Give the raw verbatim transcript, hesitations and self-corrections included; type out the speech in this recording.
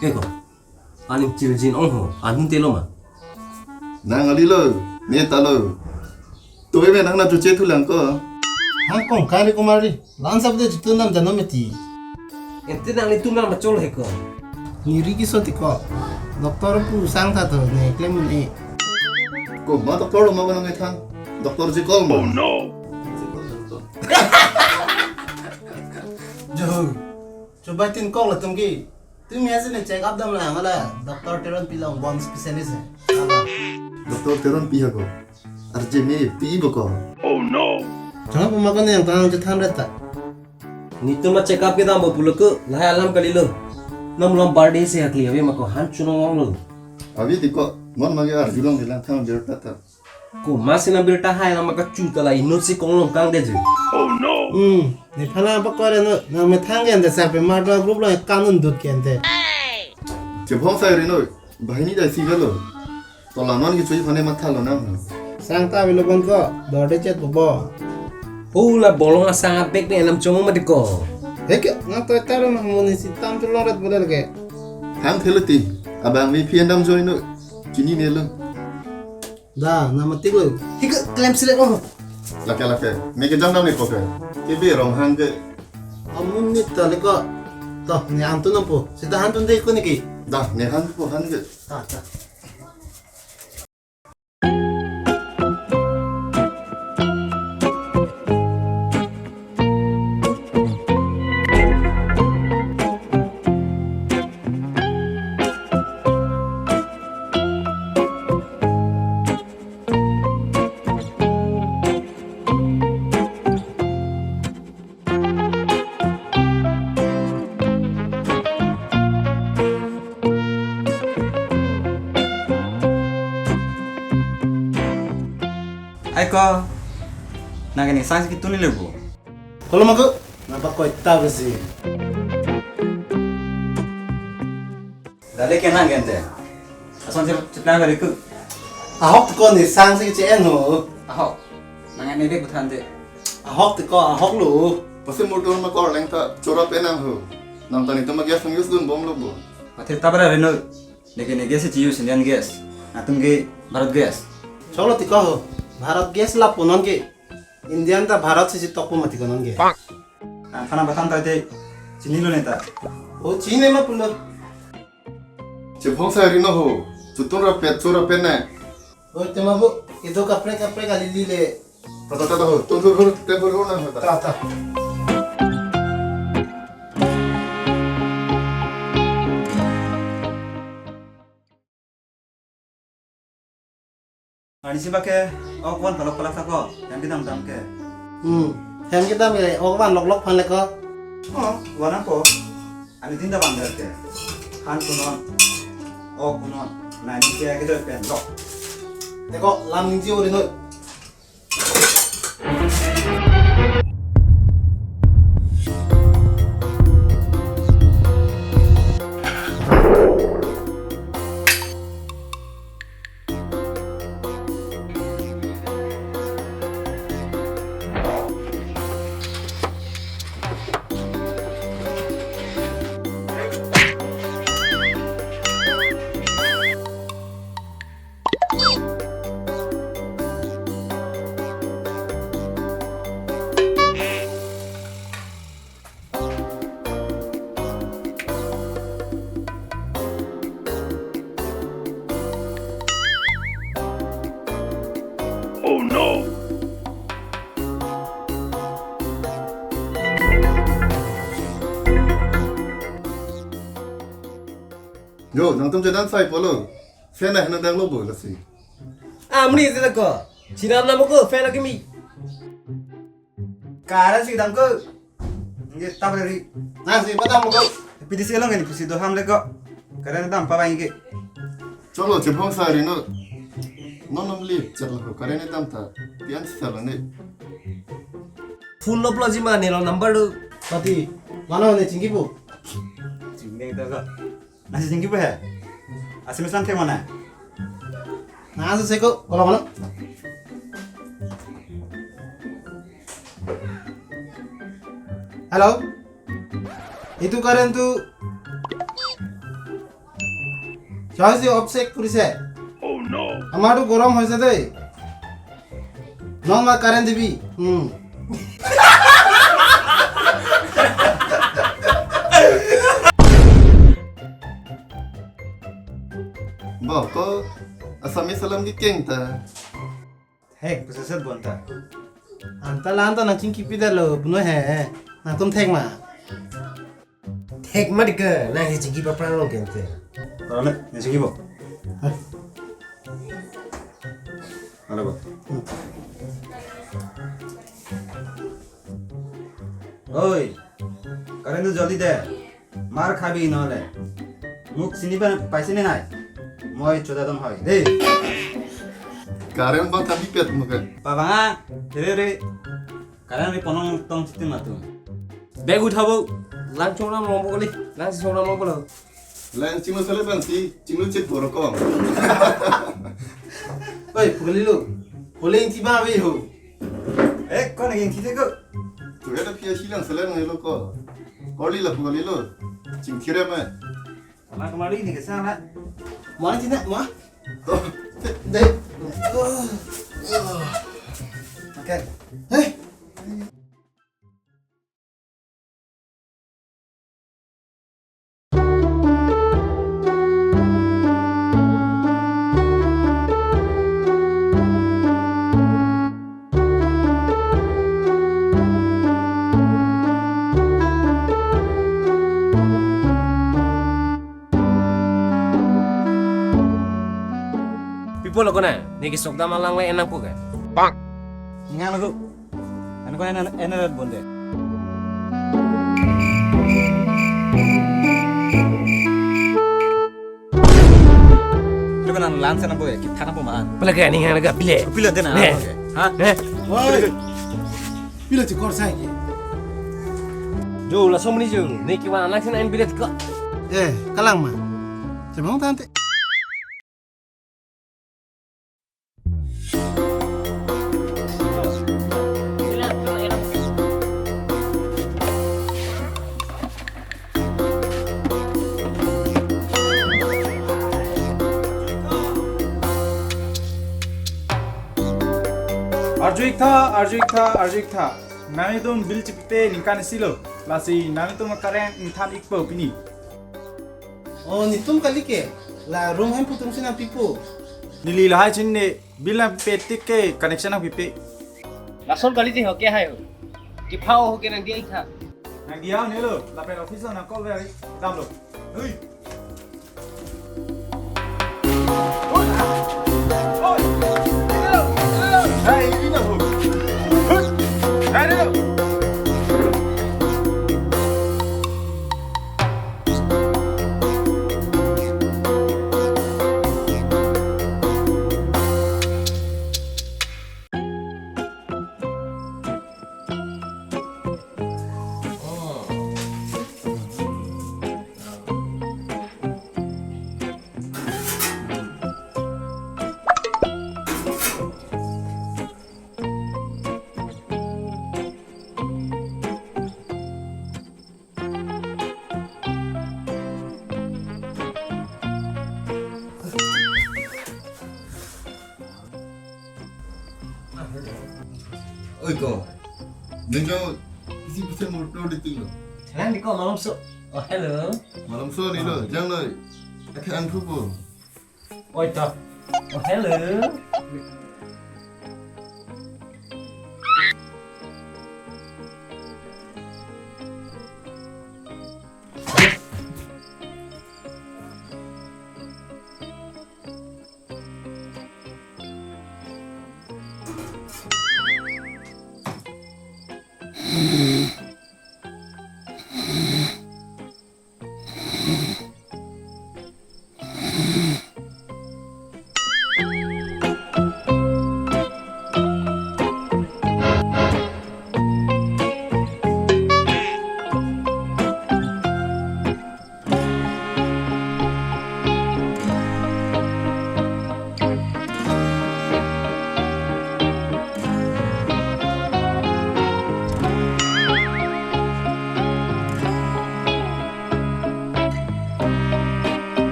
Ke ko. Aning chirjin ong ho. Anun telo ma. Nang ali lo. Ne ta lo. Tuwe me nang na chuche thulang ko. Hang kong kari kumari. Lan sab de chutun dam jano meti. Ente nanglitum nang machol he ko. Niri kiso ti ko. Doctor pu sang tha to ne klem un-e. Ko ma doctor lo ma ko nang ethang. Doctor ji kol ma. Oh no. Jo. Chobai tin kong latum ke. Tumi asin check up dam lang ala. Doctor Teronpi long bom specialist he. Doctor Teronpi ha ko. Arje me pi bo ko. Oh no. Chang puma ko ne yang tang chethan reta. Nitum ma check up kedam bo pulo ko. Lahai alam kalilo. Nam long birthday si hakli ave ma ko han chunong ong lo. Abi ti ko. Mon ma ke arjulong hilang thang birta ta. Ko masi na birta hai na maka chuta la inut si kong long kang de ju. Oh no. Hmm, ne phala pakore no, na methang gen de sa pe mar do group lo kanun dut gen de. Chevong sai ri no, bahini dai si galo. Tola non ki chui phane matha lo nang. Sang ta bilo bon ko, dor de chet bo. Ho la bolong asang abek ne nam chong ma de ko. He ke, na to taro na muni si tam tu long ret bolel ke. Ham thelo ti, abang mi phian dam join no. Chini ne lo. Da, namatik lo. Hika klem silek oh. Lake lake. Me ke jang dam ne poke. Ke be rong hang ke. Amun ni ta le ko. To, ne antun ampo. Sita hantun de ko ne ki. Da, ne hang po hang ke. Ta, ta. Ai ko, nang ke ne sang si kitun le bo. Tolo ma ko, nang pakoi ta besi. Dale ke nang gente. Ason cep cep nang beri ku. Ahok ti ko ne sang si kiche en ho. Ahok. Nang ne be kuthan de. Ahok ti ko ahok lo. Pasi motor ma kor leng ta chora pe nang ho. Nang tani to ma gas nang use dun bom lo bo. Pathe tabra reno. Ne ke ne gas si use Indian gas. Atum ke Bharat gas. Cholo ti ko ho. Bharat gas lapu non ke. Indian ta Bharat si si tokpo mati ko non ke. Pak. Nang khana bathan ta te chinilo ne ta. O chini ma pulo. Chevong sai ri no ho. Chutun ra pet chora pe ne. O tema bu. Ido kaprek kaprek ali li le. Ta ta ta ta ho. Tun tur hur te hur hur na ho ta. Ta ta. Ani si ba ke ok van palok palak ta ko, hem kedam dam ke. Hmm, hem kedam ke, ok van lok lok phan le ko. Oh, van ko. Ani tin ta van ke. Han kunon. Ok kunon. Na ni ke ke do pen lok. Te ko lam ning ji uri noi. Oh no! Yo, nangtum chedan sai polo. Fan na hena dang lo bo lasi. Amri sila ko. Chinam nam ko fan akimi. Kara si dam ko. Nge tabra ri. Na si padam ko. P D C along ni pusi do ham le ko. Kara dam pa bang ke. Cholo chepong sa ri no. Non non li chalo ko kara ne dam ta. Pian sa lo ne. Phone lo plo ji ma ne lo number do. Pati. Mano ne chingki pu. Chingki ta ko. Nasi jingki pe he? Asi mesan the mana? Nasi seko, kalau mana? Hello? Itu current tu. Hoise, obsek purise. Oh no. Amaru gorom hoise dei. Non ma current dibi. Hmm. Bo, ko Assamese alam kekeng ta. Hek, peseset bonta. Anta la anta nangchingki pidetlo, puno he. Nangtum thek ma. Thek ma dike, nangchingki paphrang long kente. Aro ne, nangchingki bo. Hah? Aro bo. Oi, current tu joldi de. Mar khabi nohole. Muk sini pa paise ne nai. Moi choda dong hoi. Dei. Current pa thabi pet muke. Pabanga, re re. Current ri ponong tong chitin matu. Bag uthabo. Lang chongram long bokoli. Lang si chongram long bokolo. Lang chinglo sele bang si, chinglo chit boro kong. Oi, pukali lo. Pole ingti ba ve ho. Eh, kon ingti te ko. Tu ada pia silang sele nang lo ko. Koli la pukali lo. Chingthire ma. Sama kemari ni ke sana. Mo tina, mo. Oh, de. Oke. Eh. Pipo lo kona, ne kesok dam alang le enang puke. Bang. Ningang lagu. Ano ko ena ena rat bonde. Lu kan lang sana boy, kita na pemahan. Pala kaya ningang laga pile. Pile dena. Ne. Ha? Ne. Woi. Pile chikor sai ke. Jo, laso meni jo. Ne kiwan anak sina en bilet ko. Eh, kalang ma. Cemong tante. Arju-ik tha, arju-ik tha, arju-ik tha. Nanglitum bill chipipe ningkan isi lo. Lasi nanglitum current ingthan-ikpo pini. Oh, netum kali ke. La room hemphu atum si nangpipo. Neli lahai chinine, bill nangpipe tik ke connection nangpipe. Lason kali te ho ke hai ho. Kepha ho ke nangdiya-ik tha. Nangdiya-un helo, lapen office lo nang call ber damlo. Hui. Oi ko. Nengjo isi puse motor di tinglo. Jalan di ko malomso. Oh, hello. Malomso ni lo, jang lo. Akhe angthupo. Oi to. Oh, hello.